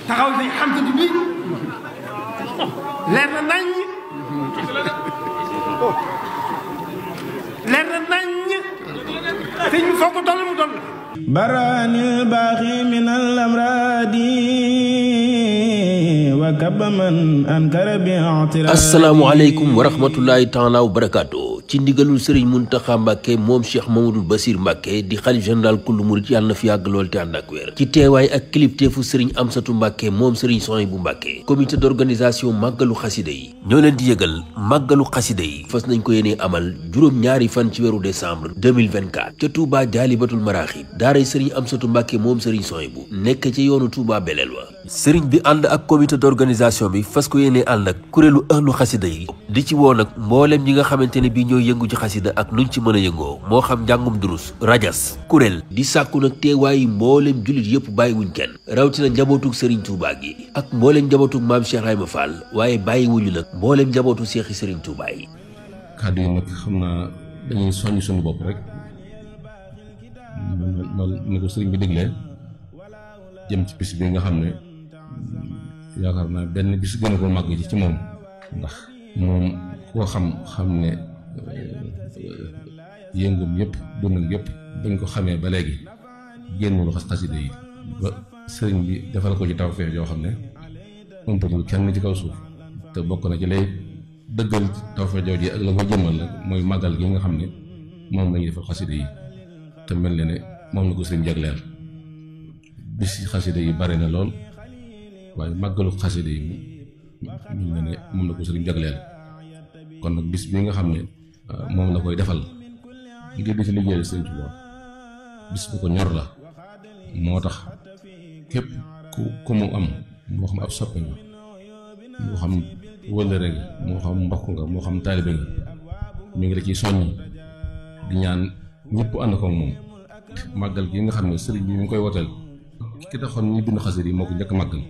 taxaw nañ xam te bi leer na nañ leer na nañ sëñ bi foo ko toll mu toll براني الباغي من الأمراض وكب من أنكر باعتراض. asalaamaaleykum wa rahmatullahi taala wa barakaatu ci ndigalul Serigne Mountakha Mbacké moom Cheikh Mamadou Bassir Mbacké di xalif général kullu murit yàlla na fi yàgg lool te ànd ak wér ci teewaay ak kilifteefu Serigne Amsatou Mbacké moom Serigne Souhaïbou Mbacké comité d'organisation màggalu xasida yi ñoo leen di yëgal màggalu xasida yi fas nañ ko yéenee amal juróom-ñaari fan ci weeru décembre 2024 ca Touba Jaalibatul Maraaxib daaray Serigne Amsatou Mbacké moom Serigne Souhaïbou nekk ci yoonu Touba Belel wa Serigne bi ànd ak comité d'organisation bi fas ko yéenee ànd ak kuréelu ahlu xasida yi di ci woo nag mboolem ñi nga xamante ne bii ñooy yëngu ci xasida ak nuñ ci mën a yëngoo moo xam njàngum durus rajas kuréel di sàkku nag teewaayi mboolem jullit yëpp bàyyiwuñ kenn rawatina njabootug Serigne Touba gi ak mboolem njabootug maam Cheikh Ibrahima Fall waaye bàyyiwuñu nag mboolem njabootu Cheikh Serigne Touba yi. kàddu yi nag xam naa dañuy soññ suñu bopp rek loolu ni ko sëriñ bi déglee jëm ci bis bi nga xam ne yaakaar naa benn bis gën a ko màgg ci moom ndax moom koo xam ne yëngum yëpp dundam yëpp bañ ko xamee ba léegi génnul xasida yi ba sëriñ bi defal ko ci tawfeex yoo xam ne ëmpatul kenn ci kaw suuf te bokk na ci lay dëggal tawfeex jooju ji ak la ko jëmmal la mooy màggal gi nga xam ne moom la ñuy defal xasida yi te mel na ne moom la ko sëriñ jagleel bis xasida yi bari na lool waaye màggalu xasida yi mel na ne moom la ko sëriñ jagleel kon nag bis bi nga xam ne moom la koy defal ngir di ci liggéeyal sëriñ Tuubaa bis bu ko ñor la moo tax képp ku mu am moo xam ab soppe nga moo xam wëllëre nga moo xam mbokk nga moo xam taalibe nga mi ngi la ciy soññ di ñaan ñëpp ànd ko moom màggal gi nga xam ne sëriñ bi mi ngi koy woteel ki taxoon ñu bind xasida yi moo ko njëkk màggal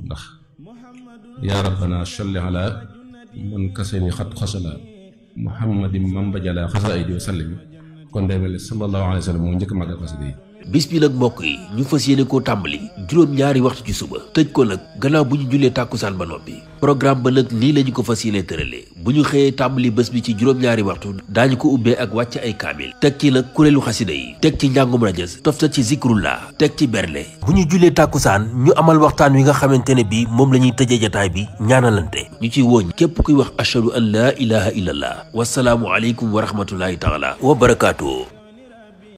ndax yaa rabbana salli ala man kasani xat xasala muhammadin man bajala xasaayidi wa sallim kon day mel ne sallallahu alayhi wa sallam moo njëkk màggal xasida yi. bis bi nag mbokk yi ñu fas yéene koo tàmbali juróom-ñaari waxtu ci suba tëj ko nag gannaaw bu ñu jullee tàkkusaan ba noppi programme ba nag lii la ñu ko fas yéene tëralee bu ñu xëyee tàmbali bés bi ci juróom-ñaari waxtu daañu ko ubbee ak wàcc ay kaamil teg ci nag kuréelu xasida yi teg ci njàngum rajas toftal ci zikrullah teg ci bernde bu ñu jullee tàkkusaan ñu amal waxtaan wi nga xamante ne bi moom la ñuy tëjee jataay bi ñaanalante ñu ciy wooñ képp kuy wax ashhadu an laa ilaha illallah wasalaamu aleykum wa rahmatullahi taala wa barakaatu.